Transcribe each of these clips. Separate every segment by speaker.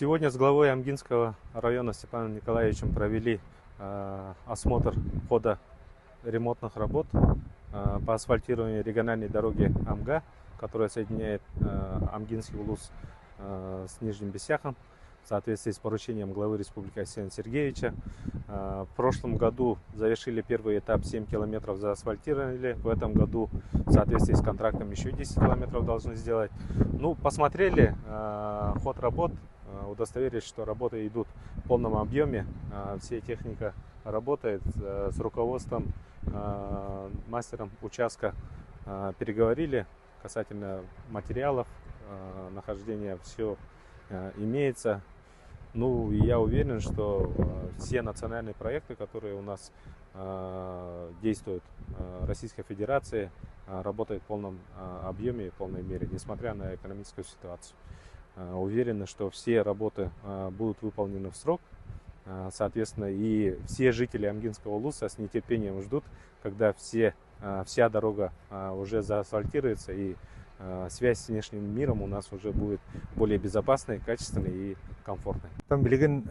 Speaker 1: Сегодня с главой Амгинского района Степаном Николаевичем провели осмотр хода ремонтных работ по асфальтированию региональной дороги Амга, которая соединяет Амгинский улус с Нижним Бесяхом в соответствии с поручением главы Республики Арсения Сергеевича. В прошлом году завершили первый этап, 7 километров заасфальтировали. В этом году в соответствии с контрактом еще 10 километров должны сделать. Ну, посмотрели ход работ, удостоверились, что работы идут в полном объеме, вся техника работает. С руководством, мастером участка переговорили касательно материалов, нахождения, все имеется. Ну, я уверен, что все национальные проекты, которые у нас действуют в Российской Федерации, работают в полном объеме и в полной мере, несмотря на экономическую ситуацию. Уверены, что все работы будут выполнены в срок. Соответственно, и все жители Амгинского улуса с нетерпением ждут, когда вся дорога уже заасфальтируется и связь с внешним миром у нас уже будет более безопасной, качественной и комфортной.
Speaker 2: Там билигин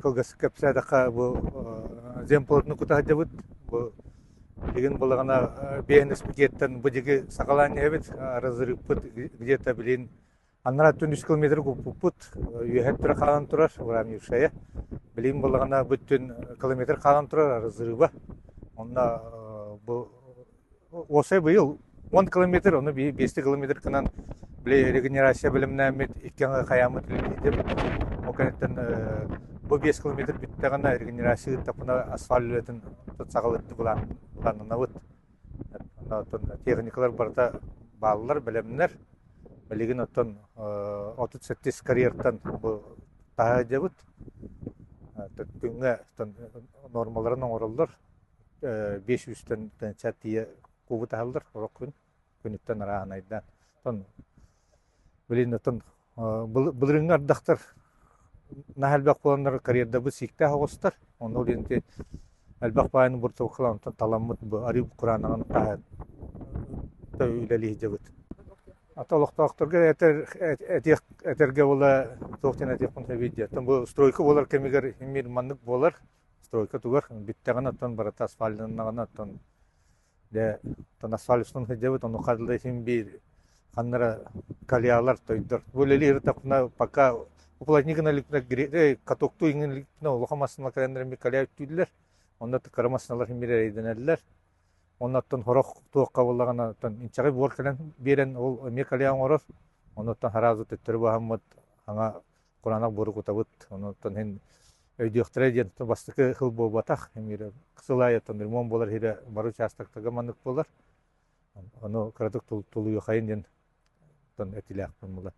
Speaker 2: кылгас кэпсээтэххэ бу земполотну кута сылдьабыт. Бу билигин буоллаҕына биэһин пикеттэн бу диэки саҕалаан иһэбит. Разрывпыт где-то билин аннара өттүн үс километр куппуппут. Үөһэ өттүрэ хаалан турар Урамнившая. Билигин буоллаҕына бүттүн километр хаалан турар разрыва. Онно бу уосай быйыл 10 километр, ону 5 километр гынан били регенерация бэлэмнээммит икки аҥы хайааммыт үлэлиирдим. Ол кэнниттэн бу 5 километр бүттэҕинэ регенерация ыыттахпына асфальт үлэтин саҕалыырды былааннанабыт. Оттон техникалар барыта бааллар, бэлэмнэр. Билигин оттон 37 карьертан бу таһа сылдьабыт. Күҥҥэ нормаларын оҥороллор. 500-тэн тыһыынча тиийэ кубу таһаллар сорох күн күнүттэн арааһынайдаан. Оттон билин оттон былырыыҥҥы ардахтар наһаа элбэх буоланнар карьердабыт сииктээх оҕустар. Онно ол иһин ити элбэх баайыны бурталкалаан таламмыт бу арыы кураанаҕын таһа үлэлии сылдьабыт. Ата олохтоохторго этэр этиэх этэргэ буола туох диэн этиэхпин сөбүй диэ. Оттон бу стройка буолар кэмигэр мир маннык буолар. Стройка тугар бүттэҕинэ оттон барыта асфальтаннаҕына оттон дьэ оттон асфальт устун сылдьабыт ону хадылла син биир ханнара колеялар тойдор. Бу үлэлиир ырытахпына пока уплотник гына иликпинэ катоктуу иҥин иликпинэ улахан массыыналар кэлэннэр эмиэ колея үттүүллэр. Онно кыра массыыналар син биир эрэйдэнэллэр. Оннуттан сорох туохха буоллаҕына оттон инчэҕэй буор кэлэн биэрэн ол эмиэ колея оҥорор. Онуттан сразу төттөрү баһаммыт саҥа кураанах буору кутабыт. Онуттан иһин өйдүөхтэрэ диэн бастакы сыл буолбатах. Эмиэ сыл аайы оттон ремонт буолар иһирэ бары учаастактарга маннык буолар. Ону кыратык тулуйуохайын диэн оттон этилээхпин була.